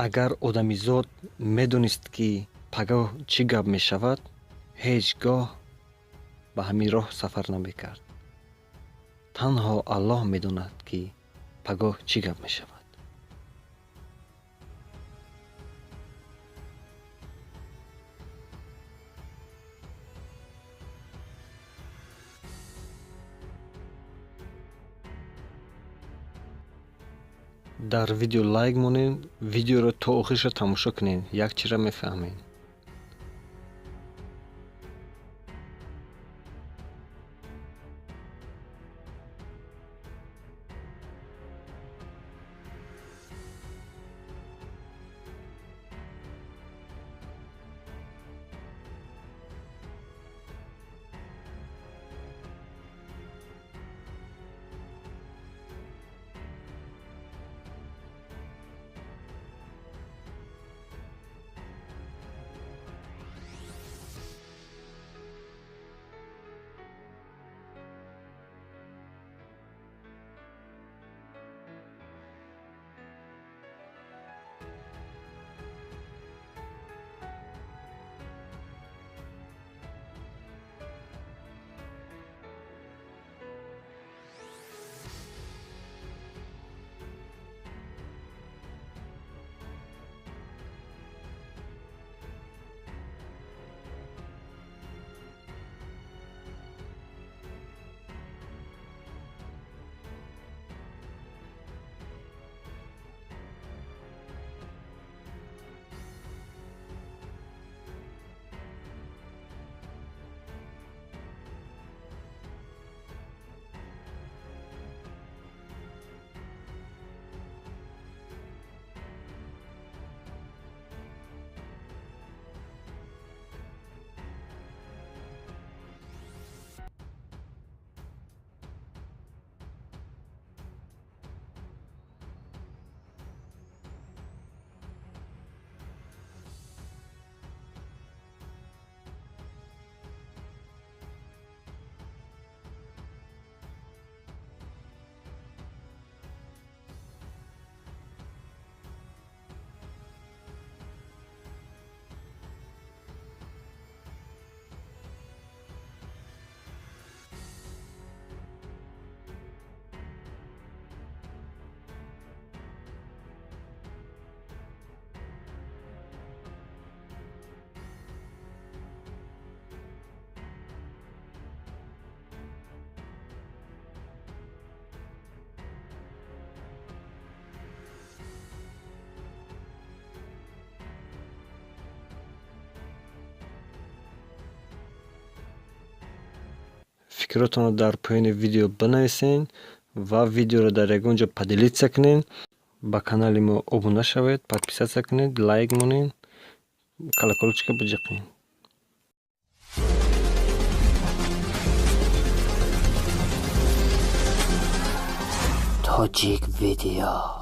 Агар одамизод медонист, ки пагоҳ чӣ гап мешавад, ҳеҷ гоҳ ба ҳамин роҳ сафар намекард. Танҳо Аллоҳ медонад, ки пагоҳ чӣ гап мешавад. Дар видео лайк монед, видеоро то охирша тамошо кунед, як чизро мефаҳмед. Фикротонро дар поёни видео бинависед ва видеоро дар ягон ҷо поделиться кунед. Ба канали мо обуна шавед, подписаться кунед, лайк монед, колокольчика биҷиқед. Тоҷик Видео.